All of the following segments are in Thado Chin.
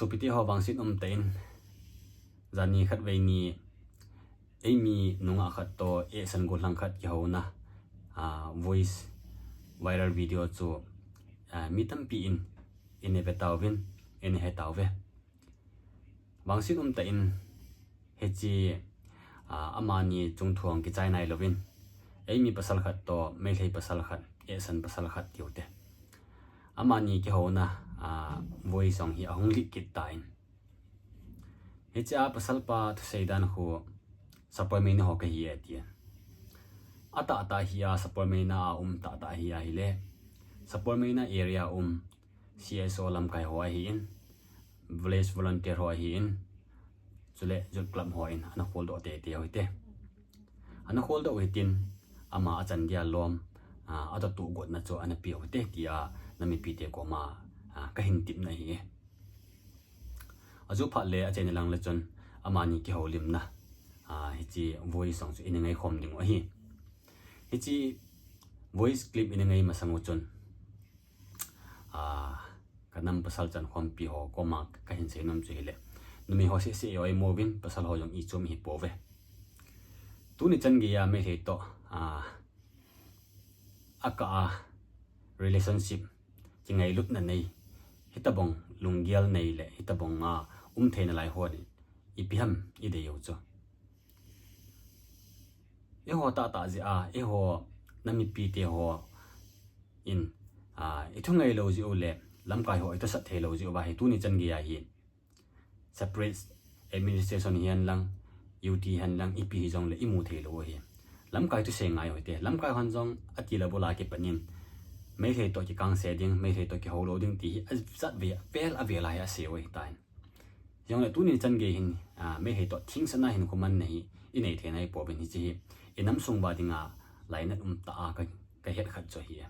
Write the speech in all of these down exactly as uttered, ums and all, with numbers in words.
Sopite ho, vangset umtah in, jani khatvei ni, eimi nungah khat toh, eh, sanggol lang khat kihouna, ah, voice viral video chu, ah, mi tampi in, in ve tauvin, in he tauve. Vangset umtah in, hiche, ah, amani chungthu kichai nailouvin, eimi pasal khat toh, Meitei pasal khat, eh, san pasal khat tiu te. Amani kihouna, ah, voice jong hi ahung leak kit tan. Hiche a pasal pa thusei dan khu, Sapormeina ho kahi e tia. Atahtah hi a, Sapormeina a um tahtah hi ahile, Sapormeina area um, C S O lamkai ho ahin, village volunteer ho ahin, chule youth club ho in, ana kholdoh teitei uhite. Ana kholdoh uhitin, ama achan dia lom, ah, atoh tuh gotna chu ana pe uhite, tia nam mipite koma, ah, kahin tepna ahi. Aju phat le achaina lang le chun, amani kihoulimna, ah, hiche voice jong chu ina ngaikhom ding u ahi. Hiche voice clip ina ngai masang u chun, ah, kanam pasal chankhompi ho koma kahin seinom chu hile, numei ho seh seh i oimo uvin, pasal ho jong ichom ihi pouve. Tuni chan geiya Meitei toh, ah, akah a relationship, kingailutna nei, hitobang lunggel nei le hitobang a um theina lai hon ipi ham idei u chu. Eiho tahtah jeh a, eiho nam mipite ho in, ah, ithu ngailou jeh u le lamkai ho ithusat theilou jeh uva hi tuni chan geiya hi separate administration hihen lang, U T hihen lang, ipi hijongle imu theilou u ahi. Lamkai thusei ngai uhite, lamkai hon jong atile bula kipat in, Meitei toh kikangse ding, Meitei toh kihoulou ding ti hi ajatvei, avel avel a hi asei u ahitan. Hijongle tuni chan gei hin, ah, Meitei toh thengsel a hinkho manna hi inei thei nahi pouvin, hiche hi inam sung uva dinga lainat umtah a ka, kahet khat chu ahi.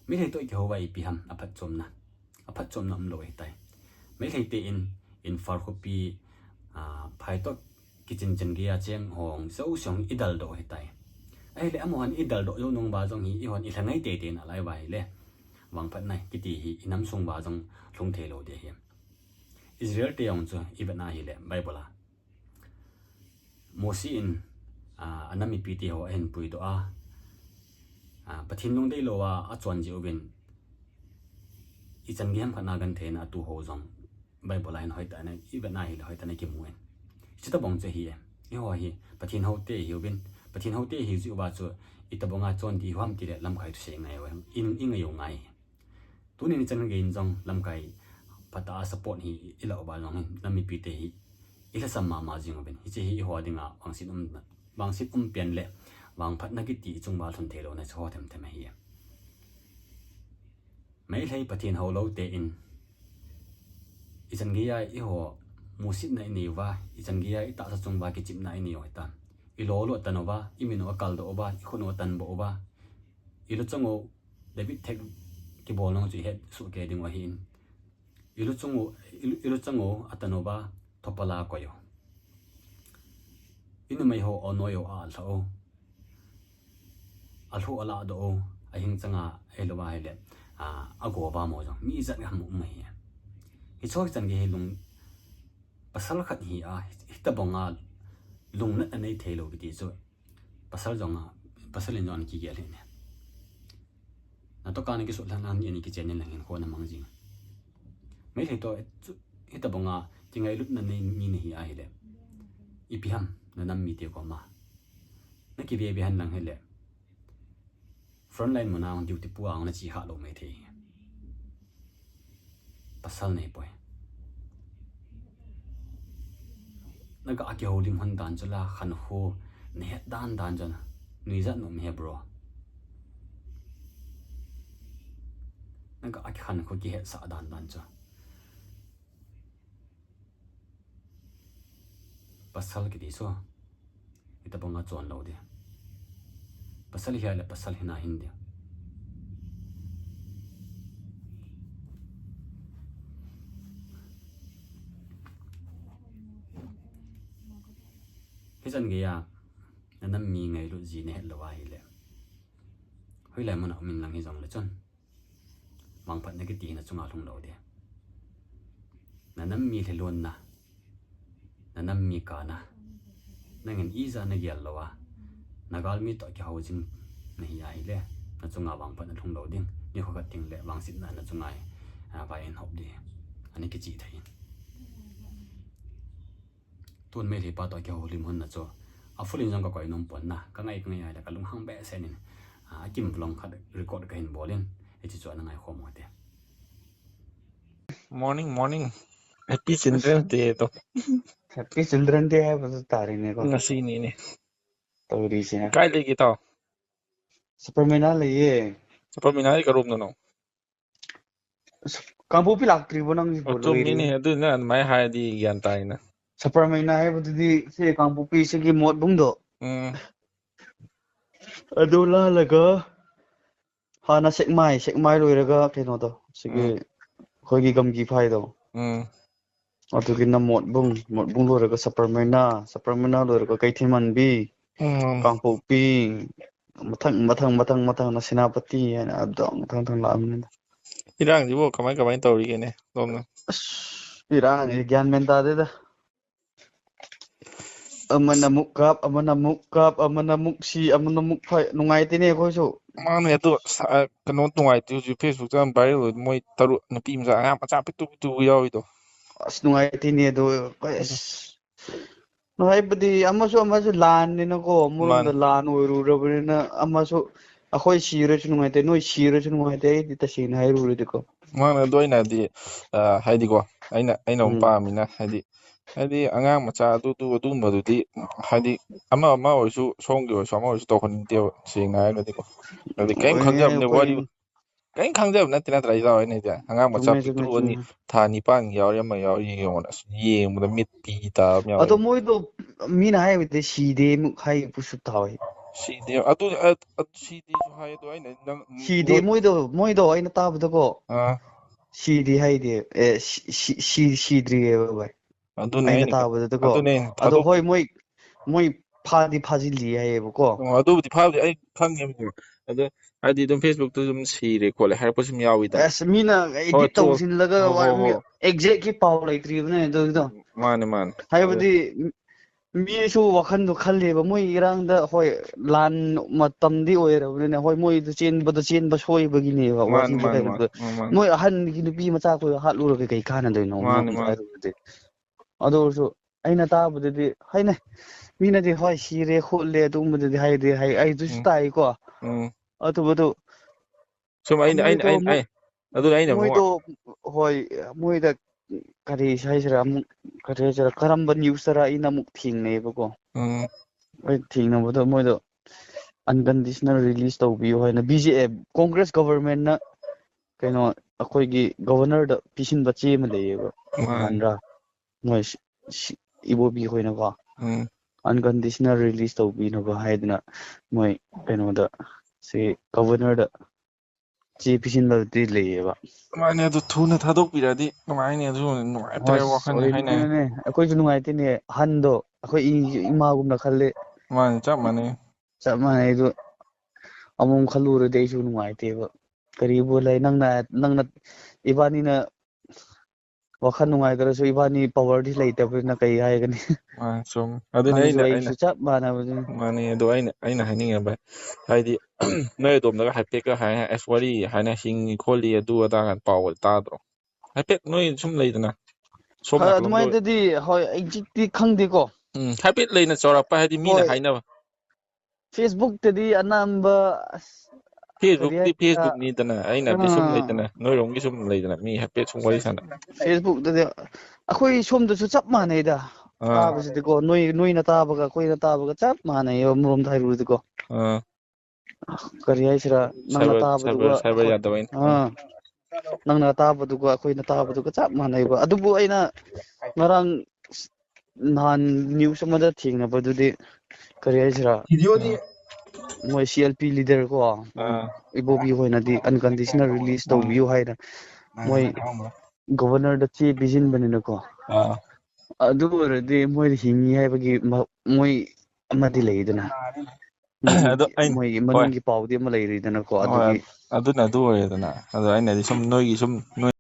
Meitei toh kihouva ipi ham aphatchomna, aphatchomna umlou ahitai. Meitei te in, Imphal khopi, ah, phai toh kichin chan geiya cheng ho jouse hung idaldoh ahitai. Ahile amahon idaldoh jou nung uva jong hi, eihon ilha ngai teitei nalai uva ahile, vangphatna kiti hi inam sung uva jong lhung theilou ding ahi. Israel te jong chu ivet na ahile Bible a, Mosi in, ah, anam mipite ho ahin puidoh a, ah, Pathen lungdei louva achon jeh uvin, ichan gei ham khat na gentheina atoh ho jong Bible a hin hoitah in ivet na ahile hoitah in kimu in. Chutobang chu ahi e. Eiho hi Pathen houte ihiuvin, Pathen houte ihi jeh uva chu itobang a chon ding iham tile lamkai thusei ngai u, in, ingai u ngai. Tuni nichan gei in jong lamkai phatah a support hi ilah uva jong hin nam mipite hi ilhasam mama jing uvin. Hiche hi eiho dinga vangset um, vangset um pen le vangphatna kiti ichung uva lhun theilouna chu ho them them ahi. Meitei Pathen houlou te in, ichan geiya eiho musetna inei uva, ichan geiya itahsa chung uva kichepna inei u ahitan. Ilou u atan uva, imin u akaldoh uva, ikhut u atanboh uva, iluchang u David thek kibol nung chu ihet soh kei ding u ahin, iluchang u, ilu, iluchang u atan uva, thopal a akoi u. Inumei ho anoi u, alha u, alhu alahdoh u, ahing changa ahilouva ahile, ah, ago uva mo jong mi ijat ham um ahi. Hiche chan gei hi lung, pasal khat hi a, hitobang a lungnat anei theilou kiti chu, pasal jong a, pasal in jong ana kigel hih in. Natoh kana kisutlhan lang, ni ani kichen in lang hinkho ana mang jing. Meitei toh chu hitobang a kingailutna nei mi nahi ahile, ipi ham nanam mite koma nakive ve hen lang hile, frontline muna hung duty pu a hung nache khalou mai thei. Pasal nahipoi. Naga kihoulim hon dan chu la, khankho nahet dan dan chu, nuijat nom ahi bro. Naga kikhankho kihetsah dan dan chu. Pasal kiti chu, hitobang a chon lou ding. Pasal hi ahile pasal hina hin ding. Hichan geiya nanam mi ngailut ji nahet lou ahile, hoilai muna um in lang hijongle chun, vangphatna kiti hi nachunga lhung lou ding. Na nam mi lhelonna, na nam mi kana, nangin ija nagel lou a, na galmi toh kihou jing nahi ahile, na chunga vangphat na lhung lou ding, nikho khat teng le vangsetna na chunga hi, a, vai in hop ding, ana kichih thei in. Tun Meitei pa toh kihoulim hon na chu, a full in jong ka koi nom pon na, ka ngai, ka ngai ahile ka lunghang behseh in, a, akim vlog khat record ka hin bol in, hiche chu ana ngai khom u hite. Morning, morning. Happy Children's Day to. Happy Children's Day haiba chu tari ne ko. Ngasi ni ne. Tari se. Kai lei kit tao? Superman a leiye. Superman a ka room na no. Kangpokpi laktri bo nang. Oh, bo chum loi ni ri. Ni, adu na, mai hai di gyan tai na. Superman a haiba tu di, se Kangpokpi se ki Motbung do. Mm. Adu la laga. Hana Sekmai, Sekmai loiraga, kei no to. Sige, mm, khoi ki gamgi phai to. Mm. Atu kina Motbung, Motbung loiraga Sapermeina, Sapermeina loiraga Keithelmanbi, mm, Kangpokpi, mathang, mathang, mathang, mathang na Senapati, hena adong, thang, thang la amin. Irang ji bo, kamai, kamai tau ri kene, dom na. As, Irang, ye gyan men ta de da. Amana muk kap, amana muk kap, amana muk si, amana muk phai. Nungai te ne khoi su. Mane tu, sa, kano nungai tu, ju Facebook ta viral, moi taru, na pi masa, nga macha pitu, pitu, yau ito. As nungai te ne do, as. Nungai pati, amasu, amasu lan ni na ko, mulong da lan, oi ru ra ni na, amasu, akhoi si re chu nungai te, noi si re chu nungai te, di ta si na hai ru re di ko. Mane do ina di, ah, hai di ko, aina, aina um pa mi na, hai di. Haidi, angang macha tu, tu, atumba tu di, haidi, ama, ama oisu, song ki oisu, ama oisu tokhon teo, sing ngai lo di ko. Haidi, kain khang jam ne wari, kain khang jam na tina try jao ne ja. Angang macha tu, tu, ani, tha ni pang yao, yama yao, ye yong na, ye mu da mit pi ta, yao. Atu moi tu, mi na hai de, si de, mu hai pu su ta oi. Si de, atu, atu, si de su hai tu, ai na, nang, si de, moi tu, moi tu, ai na ta bu ko. Ah. Si de, hai de, eh, si, si, si, si de, eh, bai. Adun aina ne, taba de ko. Adun ne, adu hoi moi, moi pha di pha ji li hai bu ko. Oh, adu di pha di ai khang yem ko. Adu, ai di dum Facebook tu dum si re ko le, hai po sim yau ita. As mi na edit tau sin laga wa mi exact ki pau lai tri ne do do. Mane, mane. Hai bu di mi su wa khan du khal le ba moi irang da hoi lan matam di oi ra ne hoi moi du chen ba du chen ba soi ba gi ne ba wa sin da kai. Mane, mane. Moi ahan ki nu pi macha ko hat lu ra kai kai kana do no. Mane, mane. Adu su, aina taba de di, hai ne, mi na di hoi si re khu le tu mu de di hai de hai, ai tu si tai ko. Mm. Atu bu tu. Sum aina, aina, aina, ai. Adu aina moi mo. To, hoi, moi da, kari sai sira mu, kari sira, karamba news sira ina mu thing ne bu ko. Mm. Ai thing na bu to, moi to. Unconditional release tau bi hoi na, B J P, Congress government na, kaino, akhoi ki governor da pisin ba che ma le ye ba. Mm. Anra. Moi si, si, ibobi khoi na ba. Mm. Unconditional release tau bi na ba hai dina. Moi, kaino da, si governor da che pisin ba ti le ye ba. Mane adu thuna thadok pi ra di, mane adu nungai te wa khan hai ne. Akhoi chu nungai te ne, han do, akhoi i, ima gum na khal le. Mane, chap mane. Chap mane du. Among khalu re de chu nungai te ba. Kari bu lai nang na, nang na, ibani na, Wakhan nungai tara su ibani power di lei ta na kai hai kani. Ah, sum. Adu nei nei. Su chap mana bu. Mane adu aina, aina hai ning ba. Hai di, noi dom da hai pe ka hai, as wari, hai na hing kholi adu ada kan power ta dro. Hai pe noi sum lei na. Sum na. Adu mai di, hoi, exit di khang di ko. Hmm, hai pe lei na chora pa hai di mi na hai na ba. Facebook te di anamba, Facebook di, Facebook ni tana, aina di sum lei tana, noi rong di sum lei tana, mi happy sum wai sana. Facebook te di, akhoi sum tu su chap ma nei da. Ah. Ba si ko, noi, noi na ta ba ka, koi na ta ba ka chap ma nei, yo murom thai ru di ko. Ah. Kari ai sira, nang na ta ba tu ka. Cyber ya da wai. Ah. Nang na ta ba tu ka, koi na ta ba tu ka chap ma nei ba. Adu bu aina, ngarang Nahan news amada thengna ba tu di kari ai sira. Moi C L P leader ko. Ah. Ibobi khoi na di unconditional release to view hai na. Moi governor da che bijin bani na ko. Ah. Adu ra di moi hingi hai ba ki moi amadi lei dana. Adu ai moi manung ki pau di ma lei ri dana ko. Adu na du re dana. Adu aina di sum noi ki sum noi